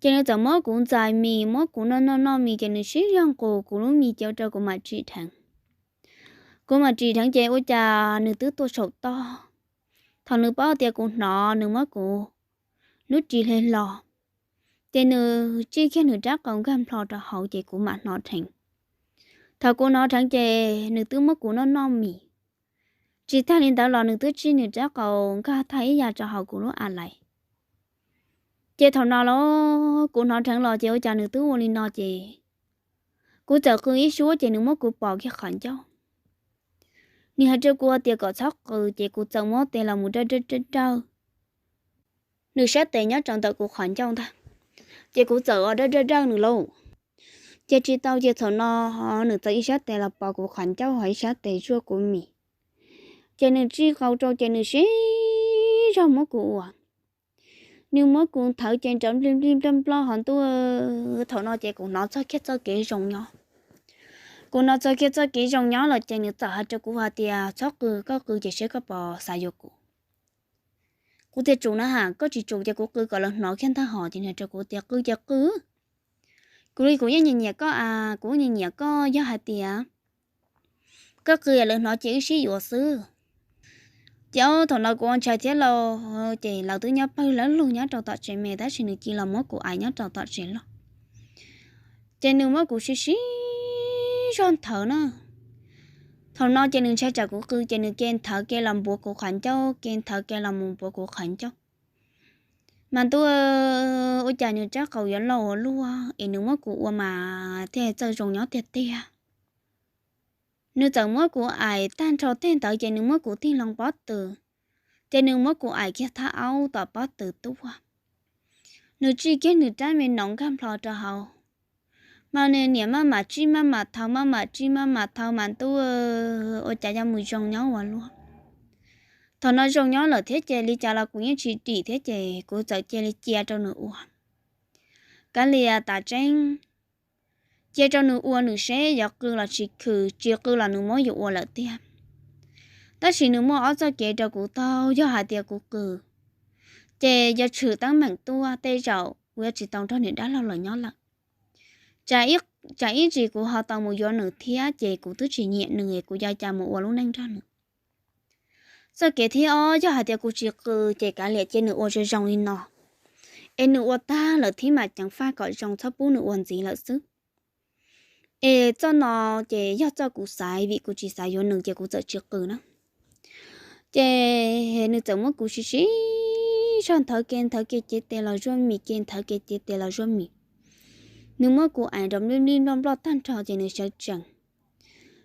Ces nws txawm muab kuv ntxais mis, muab kuv noj noj noj mis, ces nws sib zog nqus kuv lub mis ces ua rau kuv mam tsim dheev. Kuv mam tsim dheev ces ua cas nws twb tuaj saum toj. Thaum nws paub tias kuv hnov, nws muab kuv lub ris hle hlo, ces nws tsij kiag nws rab qau nkag nplho rau hauv ces kuv mam hnov dheev. Thaum kuv hnov dheev ces nws twb muab kuv noj noj mis. Tsis tag li ntawd los nws twb tsij nws rab qau nkag thaj ib yam rau hauv kuv lub a lais. Ces thaum no los kuv hnov dheev los ces ua cas nws twb ua li no ces kuv txawm qw ib suab ces nws muab kuv pos kiag qhov ncauj. Nws hais rau kuv tias kom txhob qw ces kuv txawm muab tes los mus dawj dawj dawj dawj nws sab tes nyob rau ntawm kuv qhov ncauj ntag, ces kuv txawm ua dawj dawj dawj nws lauj. Ces tsis tau ces thaum no nws txawm ib sab tes los pos kuv qhov ncauj ho ib sab tes zuaj kuv mis. Ces nws tsij qau rau ces nws sib zog muab kuv ua, nws muab kuv nthawv ces nrov nplij nplij nploj nploj ho ntuj. Thaum no ces kuv hnov txog kiag txoj kev zoo nyob. Kuv hnov txog kiag txoj kev zoo nyob lawm ces nws txawm hais rau kuv hais tias txhob qw, koj qw ces seb koj puas xav yuav kuv. Kuv tias tsum na has, koj tsis tsum ces kuv qw kom lawv hnov kiag ntag hos. Ces nws hais rau kuv tias qw ces qw, kuv li kuv yeej nyiam nyiam koj a, kuv nyiam nyiam koj, yog hais tias koj qw lawv hnov ces wb sib yuav xwb. Ces thaum no kuv ua ntshai thiab lauj, ces lawv twb nyob pawg lawv lug nyob rau tom tsev me tab sis nws cia li los muab kuv aim nyob rau tom tsev loj. Ces nws muab kuv sib sib zog nthawv na. Thaum no ces nws ntshai tsam kuv qw ces nws ke nthawv ke los npuav kuv qhov ncauj, ke nthawv ke los mus npuav kuv qhov ncauj. Mas ntuj, ua cas nws rab qau yuav loj ua luaj es nws muab kuv ua mas thiaj txawj zoo nyob tiag tiag. Nws txawm muab kuv aim tag nrho tej ntawd ces nws muab kuv tig loo pob tw, ces nws muab kuv aim kiag thaj aub tom pob tw tuaj. Nws tsij kiag nws rab me no nkag nplho rau hauv, mas nws niam maj mam tsij maj mam thau, maj mam tsij maj mam thau mas ntuj, ua cas yuav mus zoo nyob ua luaj. Thaum no zoo nyob lawm thiab ces li cas los kuv yeej tsis dim thiab ces kuv txawm cia li cia rau nws ua. Kav liam tas tseeb, cia rau nws ua nws seb yuav qw los tsis khw, tsis qw los nws muab yuav ua lawm tiag. Tab sis nws muaj ob txoj kev rau kuv taug, yog hais tias kuv qw ces yuav tshwm teeb meem tuaj, tej zaum kuv yuav tsis tau nrog niam dab laug los nyob lawm. Tsam ib tsam ib tsam kuv ho tau mus yuav nws thiab ces kuv twb tsis nyiam nws, kuv yuav cas mus ua lub neej nrog nws. Txoj kev thib ob, yog hais tias kuv tsis qw ces kav liam cia nws ua zoo zoo li no, es nws ua tag lawm thiab mam ceev faj kom zoo txhob pub nws ua ntxiv lawm xwb. Es txoj no ces yog txoj kuv xaiv, vim kuv tsis xav yuav nws ces kuv txawm tsis qw na. Ces nws txawm muab kuv sib sib zog nthawv ke nthawv ke cev tes los zuaj mis, ke nthawv ke cev tes los zuaj mis. Nws muab kuv aim nrov nplij nplij nploj nploj tag nrho ces nws sawv tsees.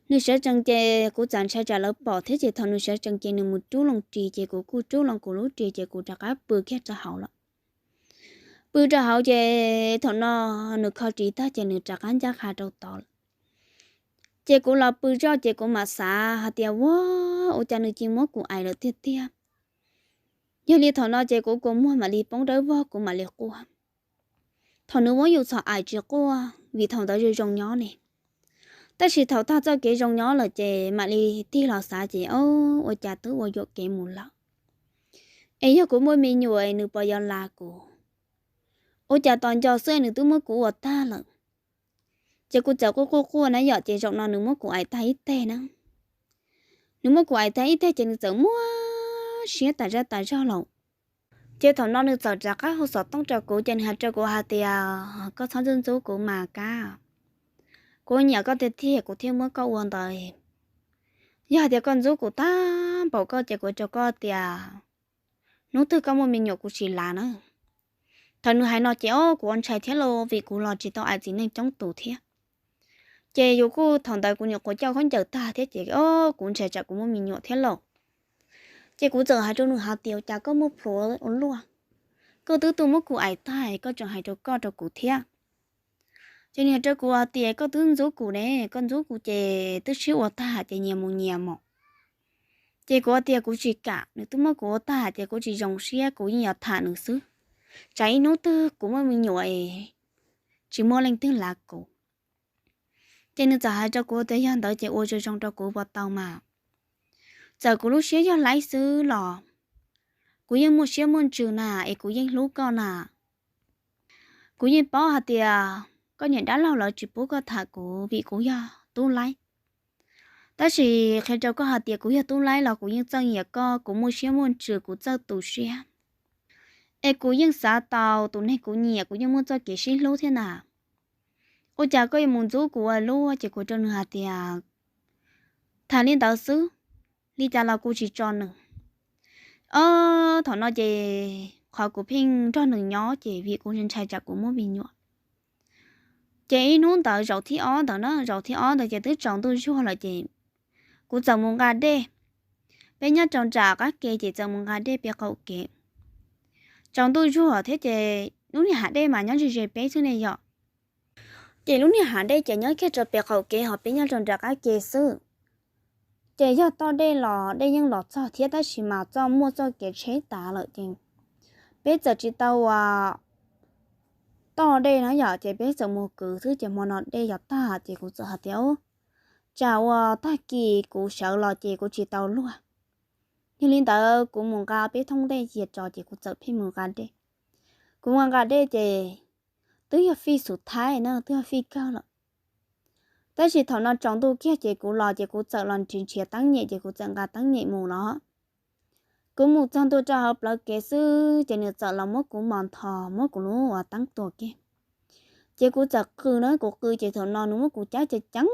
Nws sawv tsees ces kuv txawm ntshai tsam lawv pom thiab ces thaum nws sawv tsees ces nws mus rub loo ris ces kuv kuj rub loo kuv lub ris ces kuv rov qab pw kiag rau hauv lawm. Pw rau hauv ces thaum no nws kho ris tag ces nws rov qab ncaj qha rau tod lawm. Ces kuv los pw zoj ces kuv mam xav hais tias ua, ua cas nws cia muab kuv aim lawm tiag tiag. Yog li thaum no ces kuv kua muag mam li poob dawb vog kuv mam li quaj. Thaum nws muab yus txhom aim tsis quaj vim thaum ntawd zoo zoo nyob ne. Tab sis thaum tag txoj kev zoo nyob lawm ces mam li tig los xav ces o, ua cas twb ua yuam kev mus lawm. Es yog kuv muaj me nyuam es nws puas yuav las kuv? Ua cas tos nco xwb nws twb muab kuv ua tag lawm. Ces kuv txawm quaj quaj quaj na yom, ces zaum no nws muab kuv aim tag ib teg na. Nws muab kuv aim tag ib teg ces nws txawm muab siab tas zaj tas zog lawm. Ces thaum no nws txawm rov qab hu xov tooj rau kuv ces nws hais rau kuv hais tias koj txhob ntxub ntxub kuv mas Kab, kuv nyiam koj tiag tiag kuv thiaj muab koj ua ntawd. Yog hais tias koj ntxub kuv tag npaum koj ces kuv rau koj tias hnub twg koj muaj me nyuam kuv tsis lav na. Thaum nws hais no ces o kuv ua ntshai thiab lauj, vim kuv los tsis tau aim txiv neej coob tus thiab. Ces yus kuj thaum ntawd kuv nyuam qhuav coj khaub ncaws tag thiab ces o kuv ntshai tsam kuv muaj me nyuam thiab lauj. Ces kuv txawm hais rau nws hais tias cas koj muaj plhuav ua luaj, koj twb tuaj muab kuv aim tag koj tseem hais rau koj rau kuv thiab. Ces nws hais rau kuv hais tias koj twb ntxub kuv ne, koj ntxub kuv ces twb sib ua tag ces nyias mus nyias mus. Ces kuv hais tias kuv tsis kam, nws twb muab kuv ua tag ces kuv tsis zoo siab, kuv yeej yuav tham nws xwb. Tsam ib hnub twg kuv muaj me nyuam es tsis muaj leej twg lav kuv. Ces nws txawm hais rau kuv tias yog ntawd ces ua zoo zoo rau kuv puas tau mas. Txawm kuv lub siab yog laib xwb los kuv yeej muaj siab muaj ntsws na, es kuv yeej hlub koj na. Kuv yeej paub hais tias koj niam dab laug lawv tsis pub koj tham kuv vim kuv yog tub laib. Tab sis qhia rau koj hais tias kuv yog tub laib los kuv yeej txom nyem koj, kuv muaj siab muaj ntsws, kuv txawj tu siab. Es kuv yeej xav tau tus neeg kuv nyiam, kuv yeej muaj txoj kev sib hlub thiab na. Ua cas koj yuav mus ntxub kuv ua luaj? Ces kuv rau nws hais tias, tham li ntawd xwb, li cas los kuv tsis tso nws. Ob, thaum no ces qhov kuv pheej nrog nws nyob ces vim kuv ntshai tsam kuv muab me nyuam. Ces ib hnub ntawd zaum thib ob ntawd na, zaum thib ob ntawd ces twb tsaus ntuj zuag lawm ces kuv txawm mus nqa dej. Peb nyob rau nram qab ke ces txawm mus nqa dej pem qaum kev. Tsaus ntuj zuag thiab ces lub niag hav dej mas nyob ze ze peb xwb ne yom. Ces lub niag hav dej ces nyob kiag rau pem qaum kev, ho peb nyob rau nram qab ke xwb. Ces yog toj dej los dej yeej los txog thiab, tab sis mas txoj muaj txoj kev tsheb tas lawm ces peb txawm tsis tau ua toj dej na yom, ces peb txawm mus kwv xwb. Ces hmo no dej yuav tag ces kuv txawm hais tias, tsam ua tag kis kuv sawv los ces kuv tsis tau luag. Yog li ntawd kuv mus nqa peb thoob dej cia tso, ces kuv txawm pheej mus nqa dej. Kuv mus nqa dej ces twb yog fij xus thaib na, twb yog fij kawg lawm. Tab sis thaum no tsaus ntuj kiag ces kuv los ces kuv txawm los nrhiav nrhiav teeb nyem, ces kuv txawm nqa teeb nyem mus los. Kuv mus txog ntua rau hauv plawv kev xwb ces nws txawm los muab kuv mos nthos, muab kuv lub ua teeb tua kiag. Ces kuv txawm qw na, kuv qw ces thaum no nws muab kuv cab ceev ceev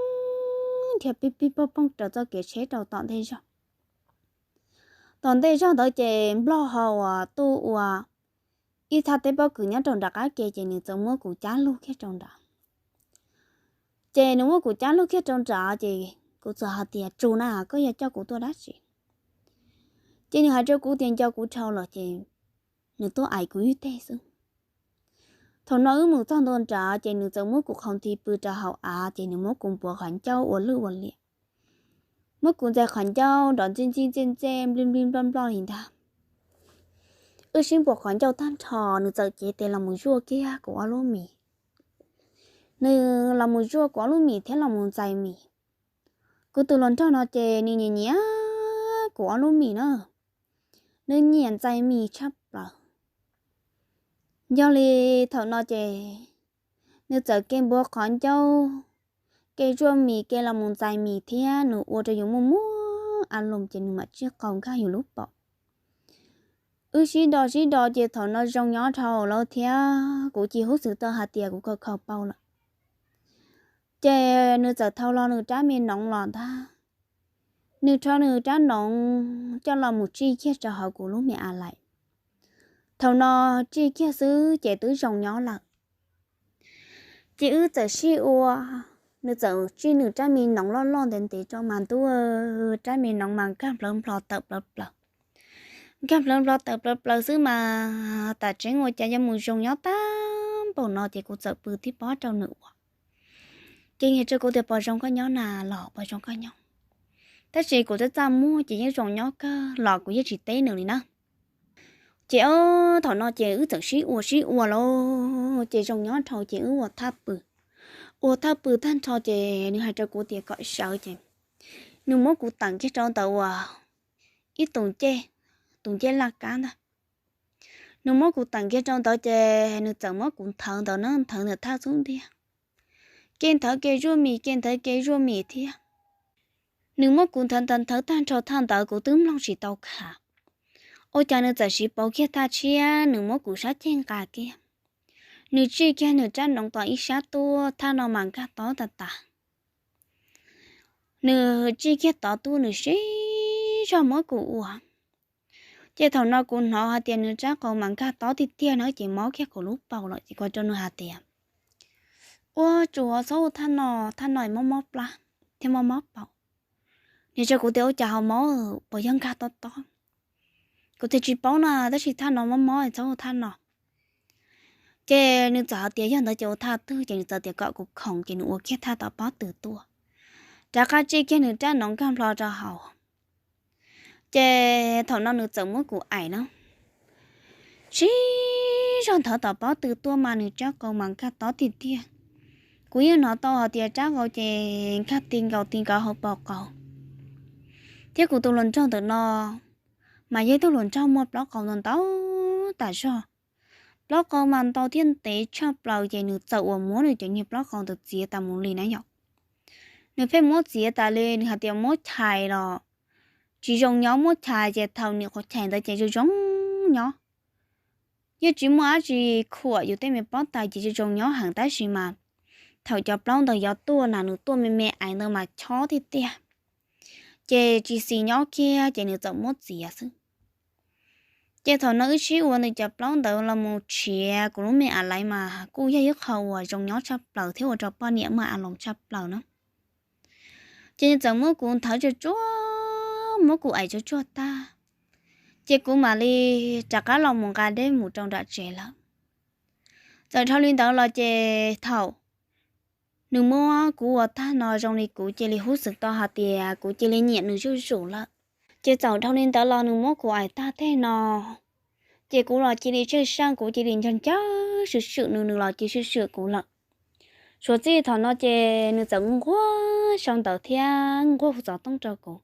dhia pig pig poog poog rau txoj kev tsheb rau tom ntej zog. Tom ntej zog ntawd ces nplog ho uas tuaj ua ib thaj teb pob kws nyob rau nram qab ke, ces nws txawm muab kuv cab lug kiag rau nrad. Ces nws muab kuv cab lug kiag rau nrad ces kuv txawm hais tias, tsum na, koj yog coj kuv tuaj dab tsi? Ces nws hais rau kuv tias nco kuv dhau lawm ces nws tuaj aim kuv ib teg xwb. Thaum no wb mus txog ntua nrad ces nws txawm muab kuv qhau nthi pw rau hauv av, ces nws muab kuv npuav qhov ncauj ua lwj ua liam, muab kuv ntxais qhov ncauj nrov ntxij ntxij ntxej ntxej nplij nplij nploj nploj li ntag. Wb sib npuav qhov ncauj tag nrho, nws txawm cev tes los mus zuaj kiag kuv ob lub mis. Nws los mus zuaj kuv ob lub mis thiab los mus ntxais mis. Kuv tus hluas nraug no ces nws nyiam nyiam kuv ob lub mis na, nws nyiam ntxais mis tshaj plaws. Yog li thaum no ces nws txawm ke npuav qhov ncauj, ke zuaj mis, ke los mus ntxais mis thiab nws ua rau yus muaj muaj a loos ces nws mam tsij qau nkag yus lub paum. Wb sib do sib do ces thaum no zoo nyob dhau lawm thiab kuv cia li hnov tau hais tias kuv khaus khaus paum lawm. Ces nws txawm thau los nws rab me noov los ntag. Nws rho nws rab noov coj los mus tsij kiag rau hauv kuv lub me a laim. Thaum no tsij kiag xwb ces twb zoo nyob lawm. Ces wb txawm sib ua, nws txawm tsij nws rab me noov loj loj ntev ntev rau mas ntuj, rab me noov mas nkag nplawv nplo tawm plaws plaws. Nkag nplawv nplo tawm plaws plaws xwb mas tam tseeb ua cas yuav mus zoo nyob tag npaum no ces kuv txawm pw tib pob rau nws ua. Ces nws hais rau kuv tias puas zoo koj nyob na, los puas zoo koj nyob. Tab sis kuv twb txaj muag ces yeej zoo nyob kawg los kuv yeej tsis teb nws li na. Ces ob thaum no ces wb txawm sib ua sib ua los ces zoo nyob dhau ces wb ua thaj pw. Ua thaj pw tag nrho ces nws hais rau kuv tias kom sawv ces nws muab kuv teem kiag rau ntawm uas ib tus ncej, tus ncej laj kab ntag. Nws muab kuv teem kiag rau ntawd ces nws txawm muab kuv nthawv ntawd na, nthawv ntawm thaj xub ntiag. Ke nthawv ke zuaj mis, ke nthawv ke zuaj mis thiab. Nws muab kuv nthawv nthawv nthawv tag nrho thaj ntawd kuv twb mloog tsis tau kham. Ua cas nws txawm siv pauv kiag thaj tshiab, nws muab kuv sab ceg nqa kiag. Nws tsij kiag nws rab noov tom ib sab tuaj, thaj no mas nkag tob tas tas. Nws tsij kiag tod tuaj nws sib zog muab kuv ua. Ces thaum no kuv hnov hais tias nws rab qau mas nkag tob tiag tiag na ces mob kiag kuv lub paum lawm ces kuv rau nws hais tias, ua tsuav txhob ua thaj no, thaj no mob mob plab thiab mob mob paum. Nws hais rau kuv tias ua cas ho mob, puas yog nkag tob tob? Kuv tias tsis paub na, tab sis thaj no mob mob txhob ua thaj no. Ces nws txawm hais tias yog ntawd ces ua thaj twg, ces nws txawm tias kom kuv khoom ces nws ua kiag thaj tom pob tw tuaj, rov qab tsij kiag nws rab noov nkag nplo rau hauv. Ces thaum no nws txawm muab kuv aim na, sib zog nthawv tom pob tw tuaj mas nws rab qau mas nkag tob tiag tiag. Kuv yeej hnov tau hais tias rab qau ces nkag ti nkaus ti nkaus hauv paus qau. Thiab kuv tus hluas nraug ntawm no mas yog ib tug hluas nraug muaj plaub qau ntau ntau tas zog, Plaub qau mas ntau thiab ntev tshaj plaws ces nws txawm uas muab nws cov niag plaub qau ntawd txiav tas mus li na yom. Nws pheej muab txiav tas li, nws hais tias muab chais los tsis zoo nyob, muab chais ces thaum niam qhuav chais ntawd ces zoo zoo nyob. Yeej tsis muaj dab tsi khuam yus tej me pob tais ces zoo zoo nyob heev, tab sis mas thaum cov plaub ntawd yuav tuaj na, nws tuaj me me aiv ntawd mas chob tiag tiag, ces tsis xis nyob kiag ces nws txawm muab txiav xwb. Ces thaum no wb sib ua nws cov plaub ntawd los mus tshiav kuv lub me a laiv mas kuj yog ib qho uas zoo nyob tshaj plaws thiab ua rau poj niam muaj a loos tshaj plaws na. Ces nws txawm muab kuv nthawv tsuag tsuag, muab kuv aim tsuag tsuag tag, ces kuv mam li rov qab los mus nqa dej mus rau nram tsev lawm. Txawm dhau li ntawd los ces thaum nws muab kuv ua tag no zoo li kuv cia li hub xwm tau hais tias kuv cia li nyiam nws zuj zus lawm. Ces txawm dhau li ntawd los nws muab kuv aim tag teg no, ces kuv los cia li tseg seej, kuv cia li ncaws ncaws swm swm nws, nws los cia swm swm kuv lawm. Suav txij thaum no ces nws txawm nquag sau ntawv thiab nquag hu xov tooj rau kuv.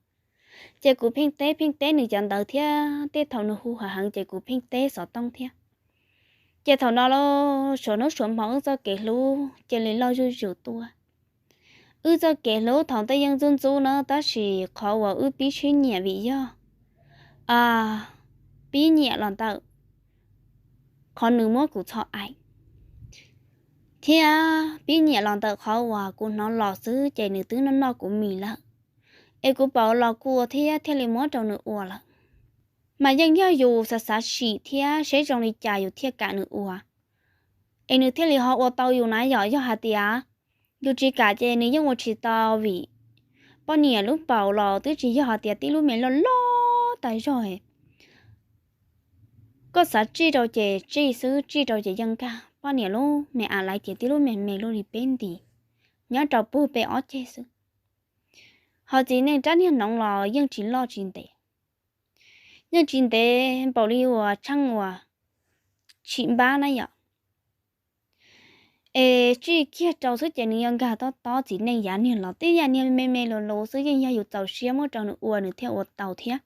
Ces kuv pheej teb pheej teb nws cov ntawv thiab, tej thaum nws hu heev heev ces kuv pheej teb xov tooj thiab. Ces thaum no los suav hnub suav hmo wb txoj kev hlub cia li loj zuj zus tuaj. Wb txoj kev hlub thaum ntej yeej ntxub ntxub na, tab sis qhov uas wb pib sib nyiam vim yog pib nyiam los ntawm qhov nws muab kuv txhom aim, thiab pib nyiam los ntawm qhov uas kuv hnov los xwb ces nws twb noj noj kuv mis lawm, es kuv pauv los kua thiab thiaj li muab rau nws ua lawm. Mas yeej yog yus xav xav sim thiab seb zoo li cas yus thiaj kam nws ua, es nws thiaj li ho ua tau yus na yom. Yog hais tias yus tsis kam ces nws yeej ua tsis tau, vim poj niam lub paus los twb tsis yog hais tias tib lub me loj loj tas zog. Koj xav tsij rau ces tsij xwb, tsij rau ces yeej nkag. Poj niam lub me a laiv ces tib lub me me luaj li peb nti, nyob rau puag peb ob ceg xwb. Ho txiv neej rab niag noov los yeej tsis loj tsis ntev, yeej tsis ntev npaum li uas tsheej uas tsis npab na yom. Es tsij kiag rau xwb ces nws yuav nkag tob tob, txiv neej yav niag los tib yam niag me me lus lus xwb, yeej yog yus txaus siab muab rau nws ua nws thiaj ua tau thiab.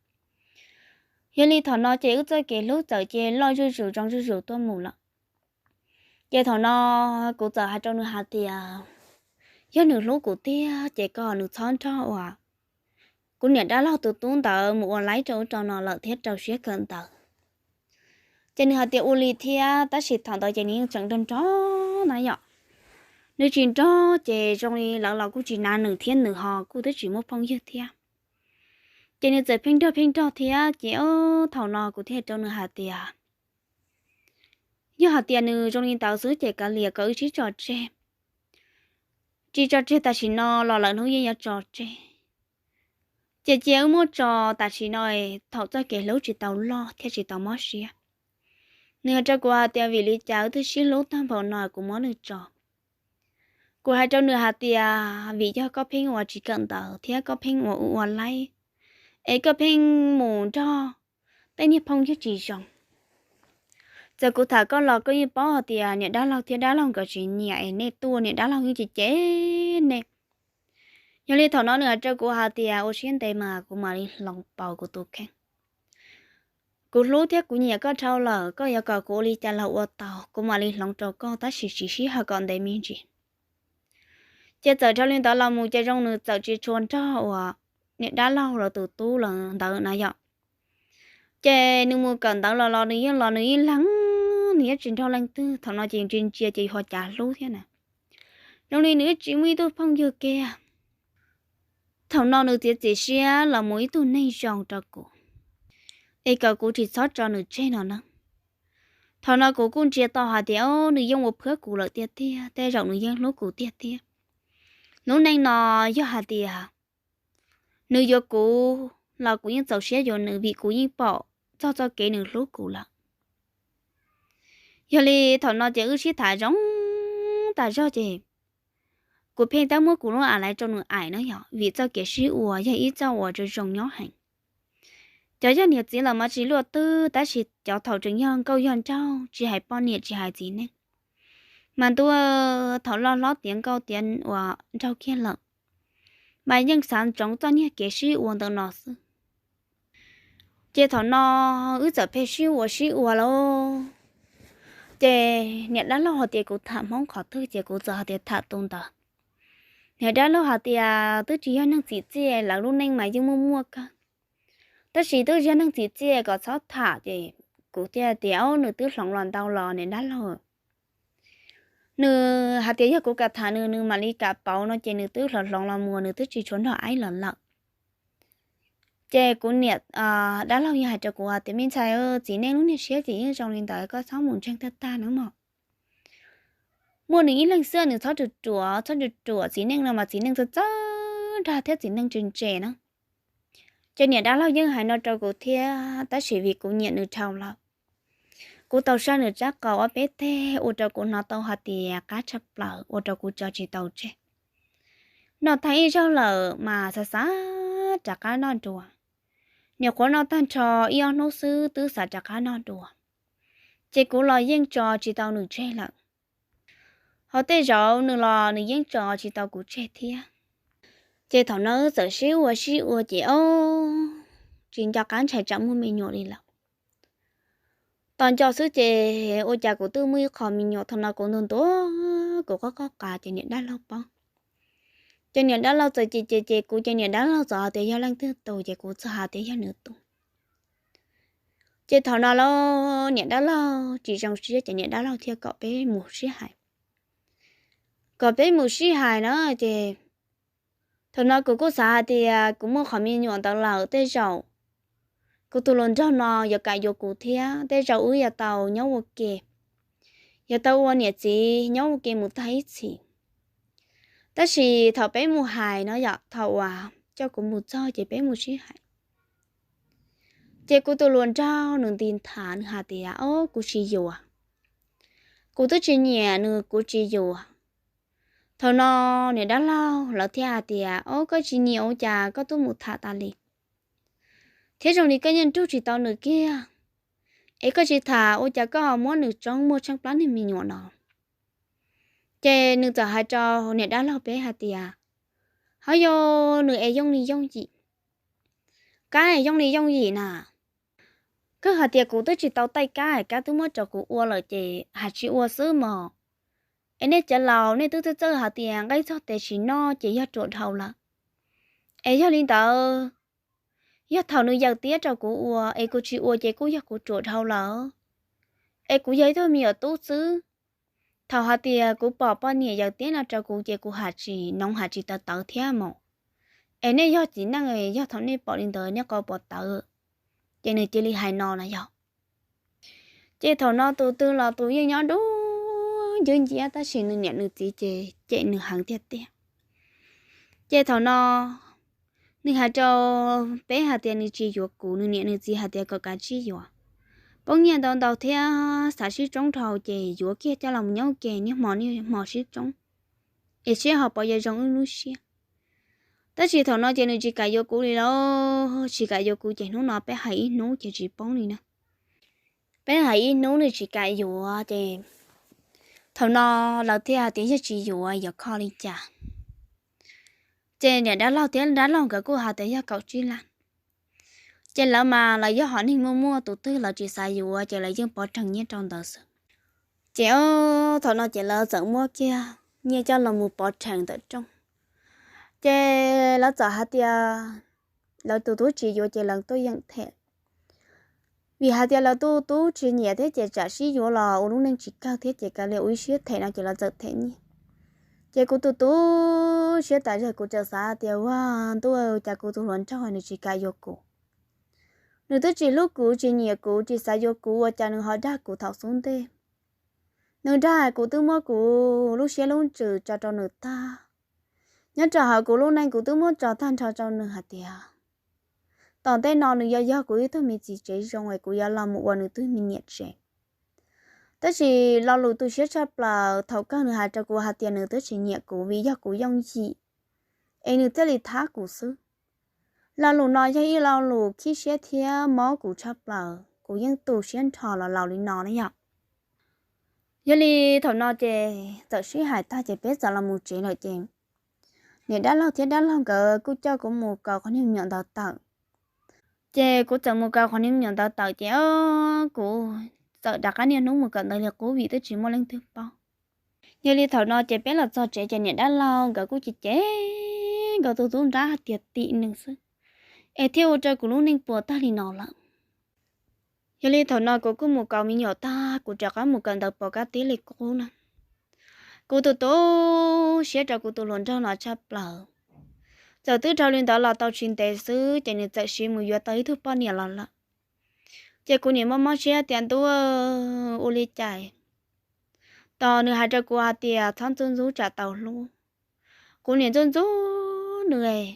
Yog li thaum no ces wb txoj kev hlub txawm ces loj zuj zus zoo zuj zus tuaj mus lawm. Ces thaum no kuv txawm hais rau nws hais tias yog nws hlub kuv tiag ces kom nws txhob nrog uas kuv niam dab laug tus tub ntawd mus ua laib rau ub rau no lawm thiab rau siab kawm ntawv. Ces nws hais tias ua li thiab, tab sis thaum ntawd ces nws yeej tseem nrog nrog na yom. Nws tsis nrog ces zoo li lawv los kuj tsis nav nws thiab nws ho kuj twb tsis muaj phooj ywg thiab. Ces nws txawm pheej nrog pheej nrog thiab ces thaum no kuv thiaj rau nws hais tias yog hais tias nws zoo li ntawd xwb ces kav liam kom wb sib tso tseg. Tsis tso tseg tam sim no los lawm hnub yeej yuav tso tseg. Ces cia wb muab tso tam sim no, thaum txoj kev hlub tsis tau loj thiab tsis tau mob siab. Nws hais rau kuv hais tias vim li cas wb twb sib hlub tag npaum no kuv muab nws tso. Kuv hais rau nws hais tias vim yog koj pheej ua tsis kawm ntawv thiab koj pheej ua ub ua laib, es koj pheej mus nrog tej niag phooj ywg tsis zoo. Txawm kuv tham koj los koj yeej paub hais tias niam dab laug thiab dab laug nkawd tsis nyiam es nej tuaj, niam dab laug yeej tsis cem nej. Yog li thaum no nws hais rau kuv hais tias ua siab ntev mas kuv mam li hloov pauv kuv tus kheej. Kuv hlub thiab kuv nyiam koj dhau lawm, koj yuav kom kuv ua li cas los ua tau, kuv mam li hloov rau koj, tab sis tsis sib hawm kom ntev me ntsis. Ces txawm dhau li ntawd los mus ces zoo nws txawm tsis tshua nrog uas niam dab laug los tus tub los ntawd na yom. Ces nws mus kawm ntawv los los nws yeej los nws ib leeg, nws yeej tsis nrog leej twg. Thaum no ces ntsia ntsia ces ho cav hlub thiab na. Zoo li nws tsis muaj ib tug phooj ywg kiag. Thaum no nws txiav txim siab los mus ib tug neeg zoo rau kuv, es kom kuv tsis txhob tso nws tseg no na. Thaum no kuv kuj ntsia tau hais tias nws yeej ua phwab kuv lawm tiag tiag, tej zaum nws yeej hlub kuv tiag tiag. Lub neej no yog hais tias nws yuav kuv los kuv yeej txaus siab yuav nws, vim kuv yeej pom txog txoj kev nws hlub kuv lawm. Yog li thaum no ces wb sib tham zoo tas zog ces kuv pheej tab muab kuv lub a laiv rau nws aim na yom, vim txoj kev sib ua yog ib txoj uas zoo zoo nyob heev. Cov yog niam txiv los mas tsis luaj twg, tab sis cov thaum tseem yog nkauj yog nraug, tsis hais poj niam tsis hais txiv neej, mas ntuj, thaum loj hlob tiav nkauj tiav uas nraug kiag lawm, mas yeej xav ntsoov txoj niag kev sib ua ntawm no xwb. Ces thaum no wb txawm pheej sib ua sib ua lauj. Ces niam dab laug hais tias kuv tham Hmoob qhov twg ces kuv txawm hais tias tham tus ntawd. Niam dab laug hais tias twb tsis yog neeg txim txiaj, lawv lub neej mas yeej muaj muaj kawg, tab sis twb tsis yog neeg txim txiaj kom txhob tham. Ces kuv thiaj tias, Au, nws twb hloov los ntau los niam dab laug. Nws hais tias yog kuv kam tham nws, nws mam li kam pauv no ces nws twb hloov hloov los mus, nws twb tsis tshuav nrog aib los lawm. Ces kuv niam dab laug yog hais rau kuv hais tias, Me ntxhais, txiv neej lub niag siab ces yeej zoo li ntawd, koj txhob mus ntseeg tag tag nawb mog. Muaj nws ib leeg xwb, nws txhob ruam ruam, txhob ruam ruam, txiv neej no mas txiv neej txawj txawj dag thiab txiv neej ntse ntse na. Ces niam dab laug yeej hais no rau kuv thiab, tab sis vim kuv nyiam nws dhau lawm, kuv tau saib nws tsab qau ob peb teg ua rau kuv hnov tau hais tias qab tshaj plaws ua rau kuv tso tsis tau tseg. Noj tag ib zaug lawm mas xav xav rov qab noj dua. Nyuam qhuav noj tag nrho ib ob hnub xwb twb xav rov qab noj dua, ces kuv los yeej tso tsis tau nws tseg lawm. Ho tej zaum nws los nws yeej tso tsis tau kuv tseg thiab. Ces thaum no wb txawm sib ua sib ua ces, o, tsis nco qab ntshai tsam muaj me nyuam li lawm. Tos nco xwb ces ua cas kuv twb muaj ib qho me nyuam, thaum no kuv ntuag ntuag kuv qoj qoj qas ces niam dab laug paub. Ces niam dab laug txawm cem cem cem kuv ces niam dab laug txawm hais tias yog leej twg tus ces kuv txawm hais tias yog nws tus. Ces thaum no los niam dab laug tsis zoo siab ces niam dab laug thiaj kom peb mus sib hais. Kom peb mus sib hais na ces thaum no kuv kuj xav hais tias kuv muaj qhov me nyuam ntawd lawm tej zaum kuv tus hluas nraug no yuav kam yuav kuv thiab tej zaum wb yuav tau nyob ua ke, yuav tau ua niam txiv nyob ua ke mus tag ib txhis. Tab sis thaum peb mus hais no yom, thaum uas coj kuv mus txog ces peb mus sib hais, ces kuv tus hluas nraug nws nti nthav nws hais tias, O, kuv tsis yuav. Kuv twb tsis nyiam nws, kuv tsis yuav. Thaum no niam dab laug lawv thiaj hais tias, O, koj tsis nyiam ua cas koj twb mus tham tas li, thiab zoo li koj yeej nrug tsis tau nws kiag, es koj tsis tham ua cas koj ho muab nws tsoob muaj tsheej plab niag me nyuam no. Ces nws txawm hais rau niam dab laug peb hais tias, Ho yog nws es yooj li yooj yim, kab es yooj li yooj yim na. Koj hais tias kuv twb tsis tau taij kab, kab twb muab rau kuv ua lawm ces hais tsis ua xwb mog. Es nej cov laus nej twb txawj txawj hais tias nqaij txog tes tsis noj ces yog ruam dhau lawm. Es yog li ntawd, yog thaum nws yaws tiab rau kuv ua es kuv tsis ua ces kuj yog kuv ruam dhau lawm. Es kuv yog ib tug me nyuam tub xwb, thaum hais tias kuv pom poj niam yaws tiab no rau kuv ces kuv hais tsis noov hais tsis tawv tawv thiab mog. Es nej yog txiv neej, yog thaum nej pom li ntawd nej qau puas tawv? Ces nws cia li hais no na yog. Ces thaum no tus twg los tus yeej nyob dub ncwb nciab tab sis nws niam nws txiv ces cem nws heev tiag tiag. Ces thaum no nws hais rau peb hais tias nws tsis yuav kuv, nws niam nws txiv hais tias kom kav tsij yuav, poob nyiaj ntau ntau thiab xav sib tsoob dhau ces yuav kiag coj los nyob ua ke niaj hmo niaj hmo sib tsoob, es seb ho puas yuav zoo wb lub siab. Tab sis thaum no ces nws tsis kam yuav kuv li lauj, tsis kam yuav kuv ces hnub no peb hais ib hnub ces tsis poob li na. Peb hais ib hnub nws tsis kam yuav ces thaum no lawv thiaj hais tias yog tsis yuav yuav kho li cas. Ces niam dab laug thiab dab laug nkawd kuj hais tias yog kaum tsib lab. Ces lawv mas lawv yog hom neeg muaj muaj, tus twg lawv tsis xav yuav ces lawv yeej pov rhees nyiaj rau ntawd xwb. Ces thaum no ces lawv txawm muab kiag nyiaj coj los mus pov rhees ntawm rooj. Ces lawv txawm hais tias lawv tus tub tsis yuav ces lawv tuaj yeem them, vim hais tias lawv tus tub tsis nyiam thiab ces tsam sib yuav los ua lub neej tsis kawg thiab ces kav liam ua ib siab them no ces lawv txawm them nyiaj. Ces kuv tus tub siab tas zog, kuv txawm xav tias ua ntuj, cas kuv tus hluas nraug nws tsis kam yuav kuv. Nws twb tsis hlub kuv, tsis nyiam kuv, tsis xav yuav kuv, ua cas nws ho dag kuv thaum xub ntej. Nws dag kuv twb muab kuv lub siab lub ntsws tso rau nws tag. Nyob rau hauv kuv lub neej kuv twb muab tso tag nrho rau nws hais tias tom ntej no nws yuav yog kuv ib tug me txiv tsev zoo es kuv yuav los mus ua nws tug me niam tsev. Tab sis lo lus tu siab tshaj plaws thaum kawg nws hais rau kuv hais tias nws twb tsis nyiam kuv vim yog kuv yooj yim, es nws thiaj li thab kuv xwb. Lo lus no yog ib lo lus khib siab thiab mob kuv tshaj plaws, kuv yeej tu siab nrho los laus li no na yom. Yog li thaum no ces txawm sib hais tag ces peb txawm los mus tsev lawm ces niam dab laug thiab dab laug nkawd kuj coj kuv mus kaus qhov niag me nyuam ntawd tawm. Ces kuv txawm mus kaus qhov niag me nyuam ntawd tawm ces kuv tawm rov qab niaj hnub mus kawm ntawv li qub vim twb tsis muaj leej twg paub. Yog li thaum no ces peb los txog tsev ces niam dab laug nkawd kuj cem cem nkawd tus tub nrab hais tias tim nws xwb, es thiaj ua rau kuv lub neej puas tag li no lawm. Yog li thaum no kuv kuj mus kaus me nyuam tag, kuv rov qab mus kawm ntawv pov kab tib li qub na. Kuv tus tu siab rau kuv tus hluas nraug no tshaj plaws. Txawm twb dhau li ntawd los tau tsis ntev xwb ces nws txawm sim mus yuav tau ib tug poj niam los lawm. Ces kuv niam mob mob siab tias ntuj, ua li cas tos nws hais rau kuv hais tias txhob ntxub ntxub tsam tau hlub. Kuv niam ntxub ntxub nws,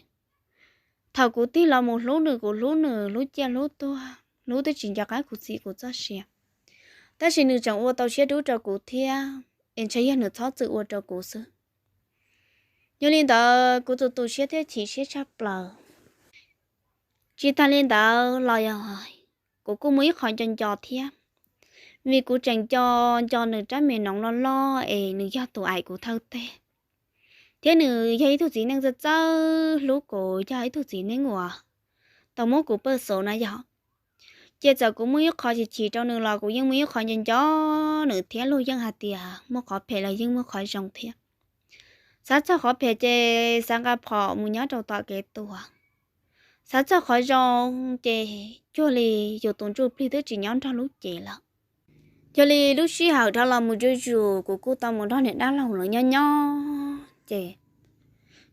thaum kuv tig los mus hlub nws, kuv hlub nws hlub ciaj hlub tuag, hlub twb tsis nco qab kuv txiv kuv txoj sia. Tab sis nws tseem ua tau siab dub rau kuv thiab, es ntshe yog nws txhob txwm ua rau kuv xwb. Yog li ntawd kuv tus tu siab thiab chim siab tshaj plaws. Tsis tag li ntawd los yog kuv kuj muaj ib qho nco nco thiab, vim kuv tseem nco nco nws rab me noov loj loj es nws yog tus aim kuv thawj teg, thiab nws yog ib tug txiv neej txawj txawj hlub kuv, yog ib tug txiv neej uas tau muab kuv pawj xov na yog. Ces txawm kuv muaj ib qho chim chim rau nws los kuv yeej muaj ib qho nco nco nws thiab, luag yeej hais tias muaj qhov phem los yeej muaj qhov zoo thiab. Xav txog qhov phem ces xav nqa phom mus nyob rau tom kev tuag, xav txog qhov zoo ces cuag li yus tus ntsuj plig twb tsis nyob nrog lub cev lawm. Yog li lub sij hawm dhau los mus zuj zus kuv kuj tau mus nrog niam dab laug lawv nyob nyob ces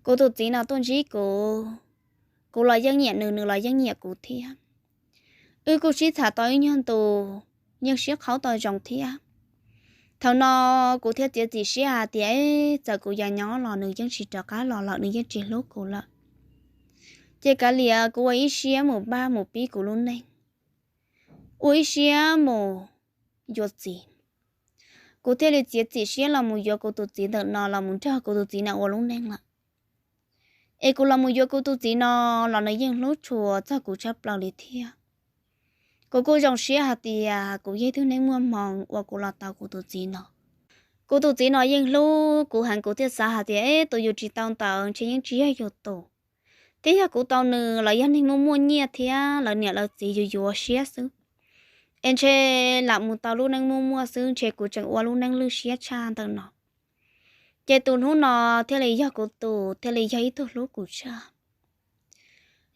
kuv tus txiv no tuaj ntsib kuv, kuv los yeej nyiam nws, nws los yeej nyiam kuv thiab. Wb kuj sib tham tau ib nyuag ntus, yeej sib qhaub tau zoo thiab. Thaum no kuv thiaj txiav txim siab hais tias txawm kuv yuav nyob los nws yeej tsis rov qab los lawm, nws yeej tsis hlub kuv lawm. Ces kav liam kuv ua ib siab mus npaj mus pib kuv lub neej, ua ib siab mus yuav txiv. Kuv thiaj li txiav txim siab los mus yuav kuv tus txiv ntawm no, los mus nrog kuv tus txiv no ua lub neej lawm. Es kuv los mus yuav kuv tus txiv no los nws yeej hlub tshua txog kuv tshaj plaws li thiab. Kuv kuj zoo siab hais tias kuv yog ib tug neeg muaj hmoo uas kuv los tau kuv tus txiv no. Kuv tus txiv no yeej hlub kuv heev, kuv thiaj xav hais tias tus yus tsis tau ntawd ntshe yeej tsis yog yus tus. Thiab yog kuv tau nws los yog neeg muaj muaj nyiaj thiab lawv niam lawv txiv yus yuav siab xwb, es ntshe lam mus tau lub neej muaj muaj xwb, ntshe kuv tseem ua lub neej lwj siab tshaj ntawm no. Ces tus hnub no thiaj li yog kuv tus, thiaj li yog ib tug hlub kuv tshaj.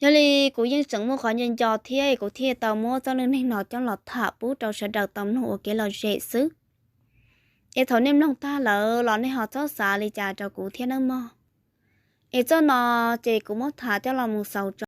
Yog li kuv yeej tseem muaj qhov nco nco thiab kuv thiaj tau muab txoj neej neeg no coj los tham pub rau sawv daws tau mloog ua kev lom zem xwb. Es thaum nej mloog tag lawm los nej ho txhob xav li cas rau kuv thiab nawb mog. Es txoj no ces kuv muab tham coj los mus xaus tso.